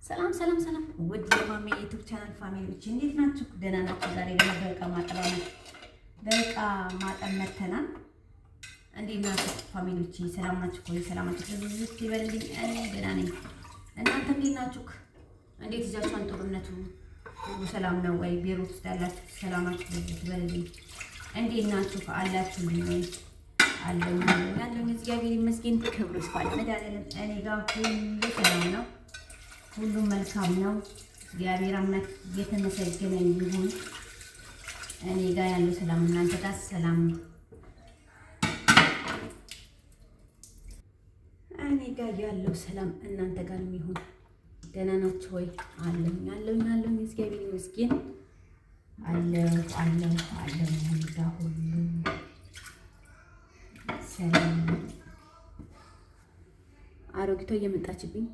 ሰላም ሰላም ሰላም፣ ውድ የማሜ YouTube channel family ዎች እንዴት ናችሁ? ደህና ናችሁ? ዛሬ ደግሞ በእቃ ማጠብ መተናል። እንዴት ናችሁ family ዎች? ሰላም ናችሁ? ቆይ ሰላማችሁ ብዝት ይበልልኝ። እኔ ደህና ነኝ። እናንተ እንዴት ናችሁ? እንዴት ይዛችኋል? ጦርነቱ ሁሉ ሰላም ነው ወይ? ቤሩት ውስጥ ያላችሁ ሰላማችሁ ብዝት ይበልልኝ። እንዴት ናችሁ? አላችሁልኝ ወይ? አለኝ አለኝ፣ እግዚአብሔር ይመስገን። ክብሩ ይስፋ ለመድኃኒዓለም። እኔ ጋር ሁሉ ሰላም ነው። ሁሉም መልካም ነው። እግዚአብሔር አምላክ እየተመሰገነ ይሁን። እኔ ጋር ያለው ሰላም እናንተ ጋር ሰላም፣ እኔ ጋር ያለው ሰላም እናንተ ጋር ይሁን። ደህና ናችሁ ወይ? አለሁኝ አለሁኝ አለሁኝ፣ እግዚአብሔር ይመስገን። አለሁ አለሁ አለሁ፣ እኔ ጋር ሁሉ ሰላም። አሮጊቷ እየመጣችብኝ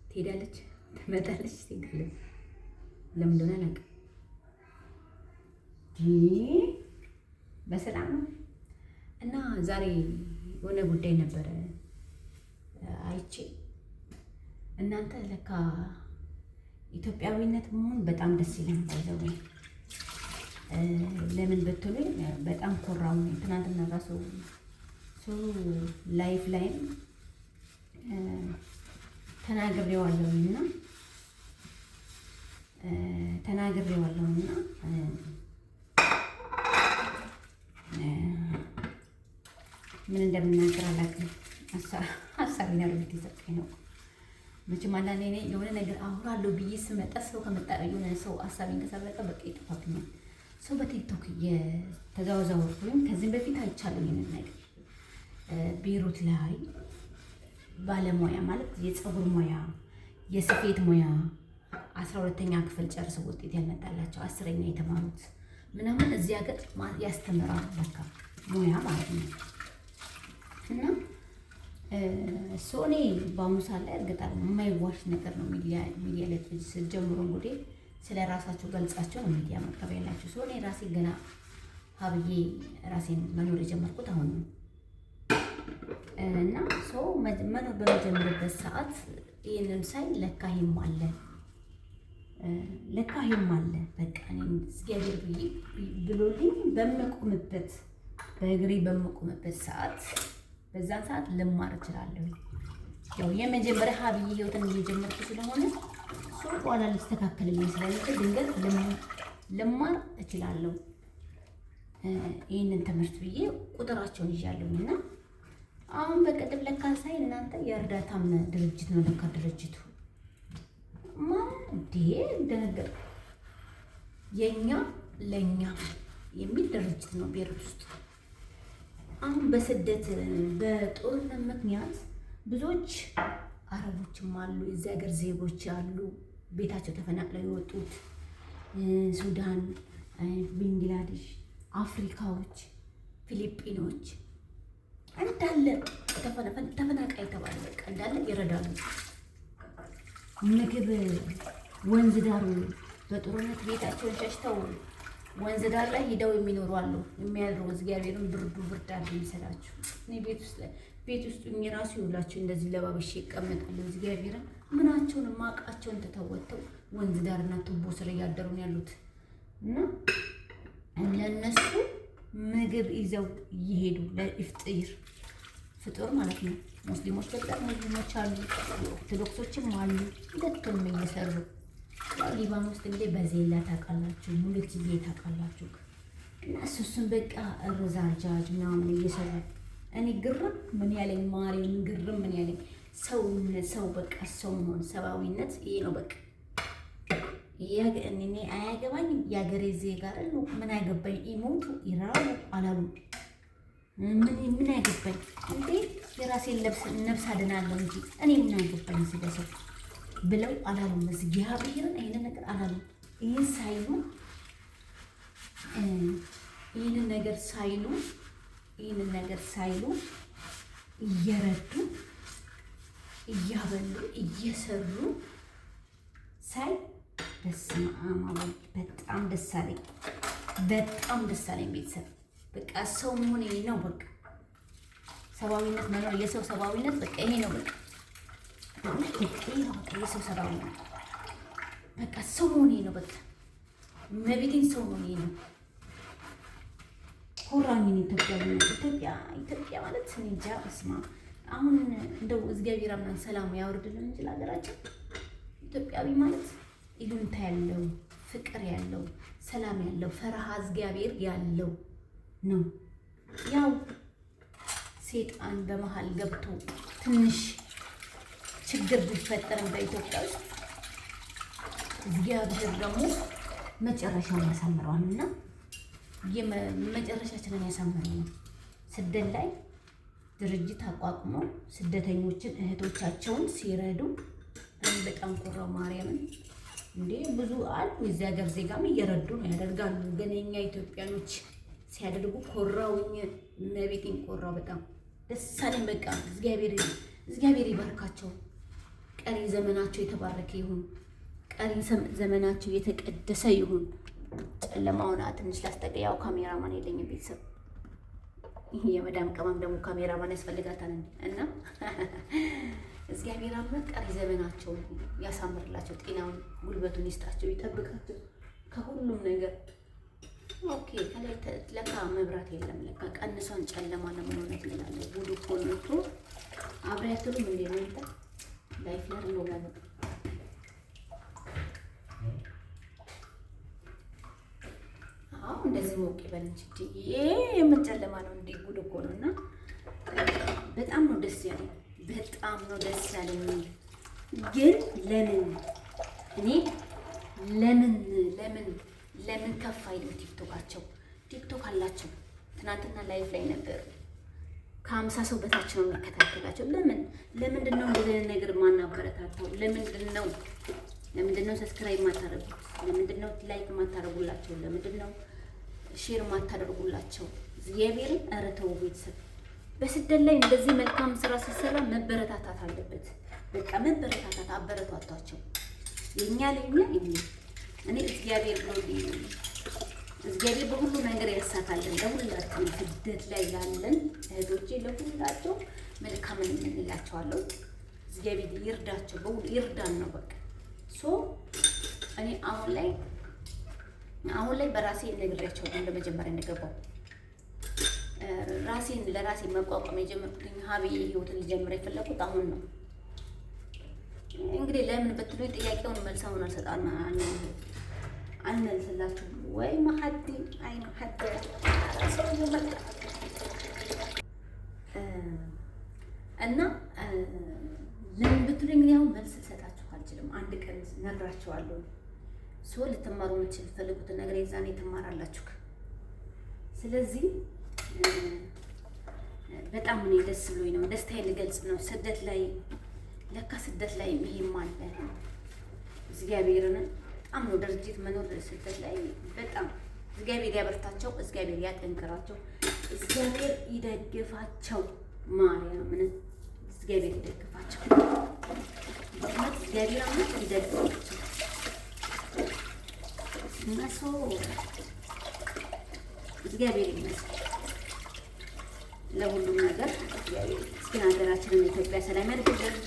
ትሄዳለች፣ ትመጣለች፣ ትሄዳለች። ለምን እንደሆነ አላውቅም። በሰላም ነው። እና ዛሬ የሆነ ጉዳይ ነበረ አይቼ፣ እናንተ ለካ ኢትዮጵያዊነት መሆን በጣም ደስ ይላል። By the way፣ ለምን ብትሉኝ በጣም ኮራሁ። ትናንትና ራሱ live ላይም ተናግሬዋለሁና ተናግሬዋለሁና ምን እንደምናገር አላውቅም። ሀሳቤን አሮጊት የሰጠኝ ነው። መቼም አንዳንዴ እኔ የሆነ ነገር አውራለሁ ብዬ ስመጣ ሰው ከመጣ የሆነ ሰው ሀሳቤን ከሰረቀ በቃ ይጠፋብኛል። ሰው በ TikTok እየተዘዋወርኩኝ ከዚህም በፊት አይቻለሁ ይሄንን ነገር። ቤሩት ላይ ባለሙያ ማለት የፀጉር ሙያ፣ የስፌት ሙያ 12ኛ ክፍል ጨርሰው ውጤት ያልመጣላቸው፣ 10ኛ የተማሩት ምናምን እዚህ ሀገር ያስተምራሉ። በቃ ሙያ ማለት ነው። እና እሱ እኔ በአሁኑ ሰዓት ላይ እርግጥ የማይዋሽ ነገር ነው። ሚዲያ ላይ ስትጀምሩ እንግዲህ ስለ ራሳችሁ ገልጻቸው ነው ሚዲያ መቅረብ ያላችሁ። So እኔ ራሴ ገና ሀብዬ ራሴን መኖር የጀመርኩት አሁን ነው። እና ሰው መኖር በመጀመርበት ሰዓት ይህንን ሳይ ለካ ይሄም አለ፣ ለካ ይሄም አለ። በቃ እኔ እግዚአብሔር ብሎልኝ በምቆምበት፣ በእግሬ በምቆምበት ሰዓት በዛን ሰዓት ልማር እችላለሁ። ያው የመጀመሪያ ሀብዬ ህይወትን እየጀመርኩ ስለሆነ እሱ በኋላ ሊስተካከልልኝ ስለሚችል ድንገት ልማር እችላለሁ ይህንን ትምህርት ብዬ ቁጥራቸውን ይዣለሁ። እና አሁን በቅድም ለካ ሳይ እናንተ የእርዳታም ድርጅት ነው ለካ ድርጅቱ። ማን እንዴ እንደነገርኩ የኛ ለኛ የሚል ድርጅት ነው ቤሩት ውስጥ። አሁን በስደት በጦርነት ምክንያት ብዙዎች አረቦችም አሉ፣ የዚህ ሀገር ዜጎች አሉ፣ ቤታቸው ተፈናቅለው የወጡት ሱዳን፣ ቤንግላዴሽ፣ አፍሪካዎች፣ ፊሊፒኖች እንዳለ ተፈናቃይ ተባለ በቃ እንዳለ ይረዳሉ። ምግብ ወንዝ ዳር በጦርነት ቤታቸውን ሸሽተው ወንዝ ዳር ላይ ሂደው የሚኖሩ አሉ፣ የሚያድሩ። እግዚአብሔርን ብርዱ ብርድ አለ የሚሰላችሁ። እኔ ቤት ውስጥ እኔ ራሱ ይውላችሁ እንደዚህ ለባብሼ ይቀመጣሉ። እግዚአብሔርን ምናቸውን ማቃቸውን ተተወተው ወንዝ ዳርና ቱቦ ስር እያደሩ ነው ያሉት። እና ለነሱ ምግብ ይዘው እየሄዱ ለኢፍጢር ፍጡር ማለት ነው። ሙስሊሞች በጣም ሙስሊሞች አሉ፣ ኦርቶዶክሶችም አሉ። ሁለቱንም እየሰሩ ያው ሊባኖስ ውስጥ እንግዲህ በዜላ ታውቃላችሁ፣ ሙሉክዬ ታውቃላችሁ። እና እሱን በቃ ርዛጃጅ ምናምን እየሰሩ እኔ ግርም ምን ያለኝ፣ ማርያም ግርም ምን ያለኝ፣ ሰው ሰው በቃ ሰው መሆን ሰብአዊነት ይሄ ነው በቃ። እኔ አያገባኝም፣ የሀገሬ ዜጋ አይደሉ፣ ምን አገባኝ፣ ይሞቱ ይራቡ አላሉ፣ ምን ምን አገባኝ እንዴ፣ የራሴን ነፍስ አድናለሁ እንጂ እኔ ምን አገባኝ ስለ ሰው ብለው አላሉም። እግዚአብሔርን ይሄንን ነገር አላሉም። ይህን ሳይሉ ይህንን ነገር ሳይሉ ይህንን ነገር ሳይሉ እየረዱ፣ እያበሉ፣ እየሰሩ ሳይ በስመ አብ ወልድ በጣም ደስ አለኝ። በጣም ደስ አለኝ። ቤተሰብ በቃ ሰው መሆን ይሄ ነው። በቃ ሰብአዊነት መኖር የሰው ሰብአዊነት በቃ ይሄ ነው። በቃ በእውነት በቃ ይሄ ነው። በቃ የሰው ሰብአዊነት በቃ ሰው መሆኔ ነው። በቃ መቤቴን ሰው መሆኔ ነው። ኮራኝን ኢትዮጵያ ኢትዮጵያ ኢትዮጵያ ማለት እኔ እንጃ። እስማ አሁን እንደው እግዚአብሔር አምላክ ሰላም ያወርድልን እንጂ ለሀገራችን ኢትዮጵያዊ ማለት ይሉኝታ ያለው፣ ፍቅር ያለው፣ ሰላም ያለው፣ ፈሪሃ እግዚአብሔር ያለው ነው። ያው ሴጣን በመሀል ገብቶ ትንሽ ችግር ቢፈጠርም በኢትዮጵያ ውስጥ እግዚአብሔር ደግሞ መጨረሻውን ያሳምረዋል እና መጨረሻችንን ያሳምረው ነው። ስደት ላይ ድርጅት አቋቁመው ስደተኞችን እህቶቻቸውን ሲረዱ እኔ በጣም ኮራው። ማርያምን እንዴ ብዙ አሉ የዚህ ሀገር ዜጋም እየረዱ ነው ያደርጋሉ። ግን የኛ ኢትዮጵያኖች ሲያደርጉ ኮራውኝ፣ እመቤቴን ኮራው። በጣም ደስ አለኝ። በቃ እግዚአብሔር ይባርካቸው። ቀሪ ዘመናቸው የተባረከ ይሁን። ቀሪ ዘመናቸው የተቀደሰ ይሁን። ጨለማውን ትንሽ ላስጠቀ። ያው ካሜራማን የለኝም ቤተሰብ። የመዳም ቅመም ደግሞ ካሜራማን ያስፈልጋታል እና እግዚአብሔር አምላክ ቀሪ ዘመናቸውን ያሳምርላቸው፣ ጤናውን ጉልበቱን ይስጣቸው፣ ይጠብቃቸው ከሁሉም ነገር። Okay፣ ከላይ ለካ መብራት የለም፣ ለካ ቀንሷን ጨለማ ለመሆነት እንላለን። ጉድ እኮ ነው እኮ። አብሬ አትሉም እንዴ እናንተ? Live ላይ ነው ማለት። አዎ እንደዚህ ሞቅ ይበል እንጂ ይሄ የምን ጨለማ ነው እንዴ? ጉድ እኮ ነው። እና በጣም ነው ደስ ያለኝ፣ በጣም ነው ደስ ያለኝ። ግን ለምን እኔ ለምን ለምን ለምን ከፍ አይልም ቲክቶካቸው? ቲክቶክ አላቸው። ትናንትና live ላይ ነበሩ። ከ50 ሰው በታች ነው የሚከታተላቸው። ለምን ለምንድን ነው እንደዚህ አይነት ነገር ማናበረታታው? ለምንድን ነው subscribe ማታረጉት? ለምንድን ነው like ማታረጉላቸው? ለምንድን ነው share ማታደርጉላቸው? እግዚአብሔርን ኧረ ተው ቤተሰብ። በስደት ላይ እንደዚህ መልካም ስራ ሲሰራ መበረታታት አለበት። በቃ መበረታታት፣ አበረታቷቸው። የኛ ለኛ እኔ እግዚአብሔር ብሎ እግዚአብሔር በሁሉ ነገር ያሳካልን። ለሁላችንም ስደት ላይ ያለን እህቶቼ ለሁላቸው መልካምን እመኝላቸዋለሁ። እግዚአብሔር ይርዳቸው፣ በሁሉ ይርዳን ነው በቃ። So እኔ አሁን ላይ በራሴ ነግሬያቸው እንደመጀመሪያ እንደገባው ራሴን ለራሴ መቋቋም የጀመርኩትኝ ሀብዬ ህይወትን ልጀምር የፈለኩት አሁን ነው። እንግዲህ ለምን ብትሉኝ ጥያቄውን መልሳውን አልሰጣም አልመልስላችሁም። ወይ መሀዲ አይ መሀዲ ሰውዬው መጣ እና ለምን ብትሉኝ እንግዲህ አሁን መልስ ልሰጣችሁ አልችልም። አንድ ቀን ነግራችኋለሁ። So ልትማሩ የምትፈልጉትን ነገር የዛኔ ትማራላችሁ። ስለዚህ በጣም እኔ ደስ ብሎኝ ነው፣ ደስታዬን ልገልጽ ነው። ስደት ላይ ለካ ስደት ላይ ይሄም አለ። እግዚአብሔርን በጣም ነው ድርጅት መኖር ስደት ላይ በጣም እግዚአብሔር ያበርታቸው፣ እግዚአብሔር ያጠንክራቸው፣ እግዚአብሔር ይደግፋቸው። ማርያምን እግዚአብሔር ይደግፋቸው። በእውነት እግዚአብሔር አምላክ ይደግፋቸው እና ሰው እግዚአብሔር ይመስገን ለሁሉም ነገር። እግዚአብሔር ይመስገን። ሀገራችንን ኢትዮጵያ ሰላም ያድርግልን፣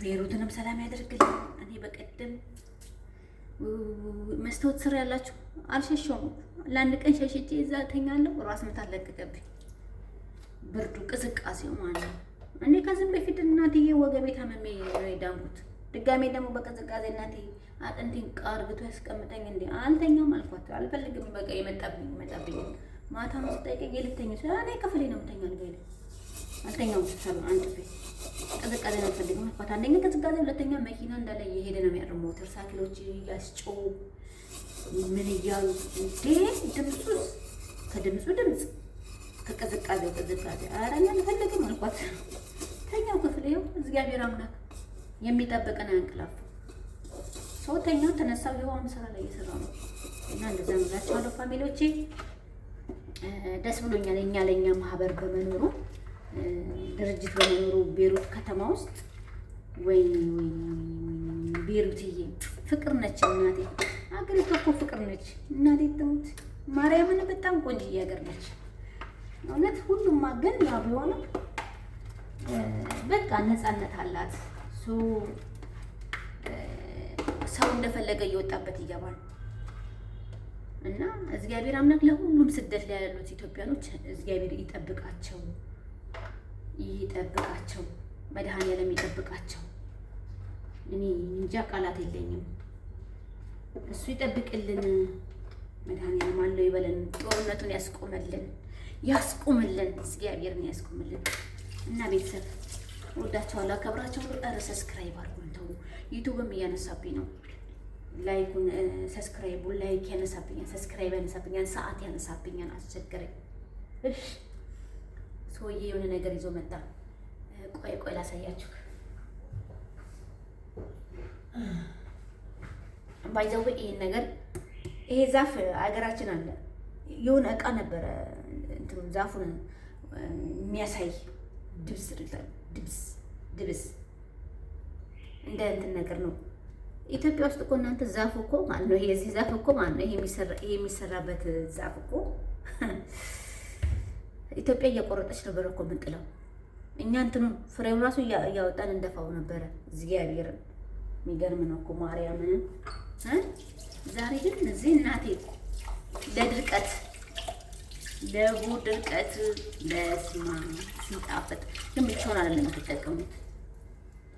ቤሩትንም ሰላም ያደርግልን። እኔ በቀደም መስታወት ስር ያላችሁ አልሸሸውም። ለአንድ ቀን ሸሽቼ እዛ ተኛለሁ። ራስ ምታት ለቀቀብኝ። ብርዱ ቅዝቃዜው ማለት ነው። እኔ ከዚህም በፊት እናትዬ ወገቤ ታመሜ ነው የዳንኩት። ድጋሜ ደግሞ በቅዝቃዜ እናቴ አጥንቴን ቃርግቶ ያስቀምጠኝ እንዴ አልተኛም አልኳት። አልፈልግም በቃ የመጣብኝ ይመጣብኝ። ማታም ስጠይቀኝ የልተኛ እኔ ክፍሌ ነው የምተኛ አልጋ ላይ አልተኛውም። ስብሰባ አንጥፌ ቅዝቃዜ ነው አልፈልግም አልኳት። አንደኛ ቅዝቃዜ፣ ሁለተኛ መኪና እንዳለ እየሄደ ነው የሚያድረው። ሞተር ሳይክሎች እያስጮሁ ምን እያሉ እንዴ ድምፁስ ከድምፁ ድምፅ ከቅዝቃዜው ቅዝቃዜ። ኧረ እኔ አልፈልግም አልኳት። ተኛው ክፍል ይኸው እግዚአብሔር አምላክ የሚጠብቀን አያንቀላፋም። ሰው ተኛው ተነሳው፣ ይኸው አሁን ስራ ላይ እየሰራ ነው። እና እንደዛ ነው እላቸዋለሁ family ዎቼ። ደስ ብሎኛል። እኛ ለእኛ ማህበር በመኖሩ፣ ድርጅት በመኖሩ ቤሩት ከተማ ውስጥ። ወይኔ ወይኔ ቤሩትዬ ፍቅር ነች እናቴ። አገሪቷ እኮ ፍቅር ነች እናቴ ትሙት ማርያምን፣ በጣም ቆንጅዬ ሀገር ነች እውነት። ሁሉም ግን ያው ቢሆንም በቃ ነፃነት አላት። So ሰው እንደፈለገ እየወጣበት ይገባል። እና እግዚአብሔር አምላክ ለሁሉም ስደት ላይ ያሉት ኢትዮጵያኖች እግዚአብሔር ይጠብቃቸው፣ ይጠብቃቸው፣ መድኃኔዓለም ይጠብቃቸው። እኔ እንጃ ቃላት የለኝም። እሱ ይጠብቅልን፣ መድኃኔዓለም አለው ይበለን፣ ጦርነቱን ያስቆመልን፣ ያስቆምልን፣ እግዚአብሔርን ያስቆምልን። እና ቤተሰብ ወዳቸዋለሁ፣ አከብራቸዋለሁ። ኧረ subscribe አድርጉን ተው። YouTube ም እያነሳብኝ ነው። Like ኡን subscribe ኡን like ያነሳብኛል፣ subscribe ያነሳብኛል፣ ሰዓት ያነሳብኛል። አስቸገረኝ። እሺ ሰውዬ የሆነ ነገር ይዞ መጣ። ቆይ ቆይ ላሳያችሁ። By the way ይሄን ነገር ይሄ ዛፍ አገራችን አለ። የሆነ እቃ ነበረ እንትኑ ዛፉን የሚያሳይ ድብስ ድብስ ድብስ እንደ እንትን ነገር ነው። ኢትዮጵያ ውስጥ እኮ እናንተ ዛፍ እኮ ማለት ነው። ይሄ የዚህ ዛፍ እኮ ማለት ነው። ይሄ የሚሰራበት ዛፍ እኮ ኢትዮጵያ እየቆረጠች ነበር እኮ የምንጥለው። እኛ እንትኑን ፍሬውን ራሱ እያወጣን እንደፋው ነበረ። እግዚአብሔርን የሚገርም ነው እኮ ማርያምን። ዛሬ ግን እዚህ እናቴ ለድርቀት ለቡ ድርቀት በስማ ሲጣፍጥ ግን ብቻውን አይደለም የምትጠቀሙት።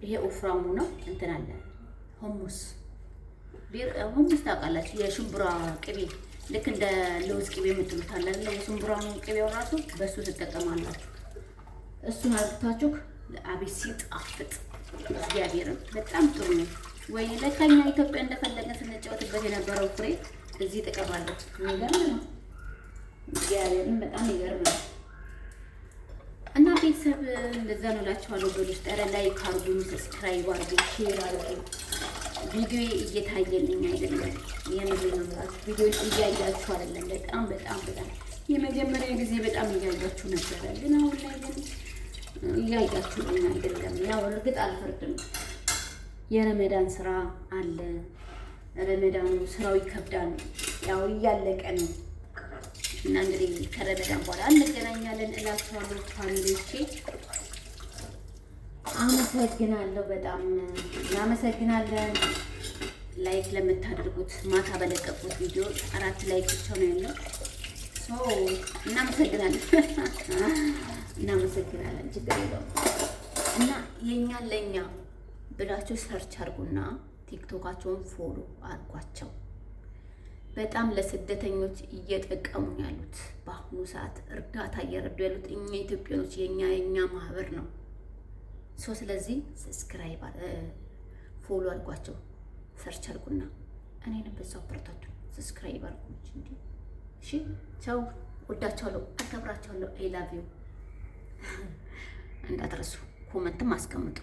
ይሄ ወፍራሙ ነው። እንትን አለ hummus hummus ታውቃላችሁ? የሽምብራ ቅቤ ልክ እንደ ለውዝ ቅቤ የምትሉት አለ አይደለ? የሽምብራ ቅቤው ራሱ በሱ ትጠቀማላችሁ። እሱን አርግታችሁ አቤት ሲጣፍጥ! እግዚአብሔርን በጣም ጥሩ ነው። ወይ ለካ እኛ ኢትዮጵያ እንደፈለገን ስንጫወትበት የነበረው ፍሬ እዚህ ጥቅም አለው። የሚገርም ነው። እግዚአብሔርን በጣም ይገርም ነው። እና ቤተሰብ እንደዛ ነው እላችኋለሁ። በል ውስጥ ኧረ like አድርጉ፣ subscribe አድርጉ፣ share አድርጉ። ቪዲዮ እየታየልኝ አይደለም። የምሬ ነው የምላችሁ። ቪዲዮ እያያችሁ አይደለም። በጣም በጣም በጣም የመጀመሪያ ጊዜ በጣም እያያችሁ ነበረ፣ ግን አሁን ላይ ግን እያያችሁልኝ አይደለም። ያው እርግጥ አልፈርድም። የረመዳን ስራ አለ። ረመዳኑ ስራው ይከብዳል። ያው እያለቀ ነው እና እንግዲህ ከረመዳን በኋላ እንገናኛለን እላችኋለሁ family ዎቼ። አመሰግናለሁ። በጣም እናመሰግናለን። Like ለምታደርጉት ማታ በለቀቁት ቪዲዮ አራት like ብቻ ነው ያለው። So እናመሰግናለን፣ እናመሰግናለን። ችግር የለውም። እና የኛ ለኛ ብላችሁ search አድርጉና TikTok ኣቸውን follow አድርጓቸው። በጣም ለስደተኞች እየጠቀሙ ያሉት በአሁኑ ሰዓት እርዳታ እየረዱ ያሉት እኛ ኢትዮጵያኖች የኛ ማህበር ነው። So ስለዚህ subscribe follow አድርጓቸው፣ search አድርጉና እኔንም በዛው አበረታቱ። Subscribe አድርጉ እንጂ። እሺ፣ ቻው። ወዳቸዋለሁ፣ አከብራቸዋለሁ። I love you። እንዳትረሱ፣ comment ም አስቀምጡ።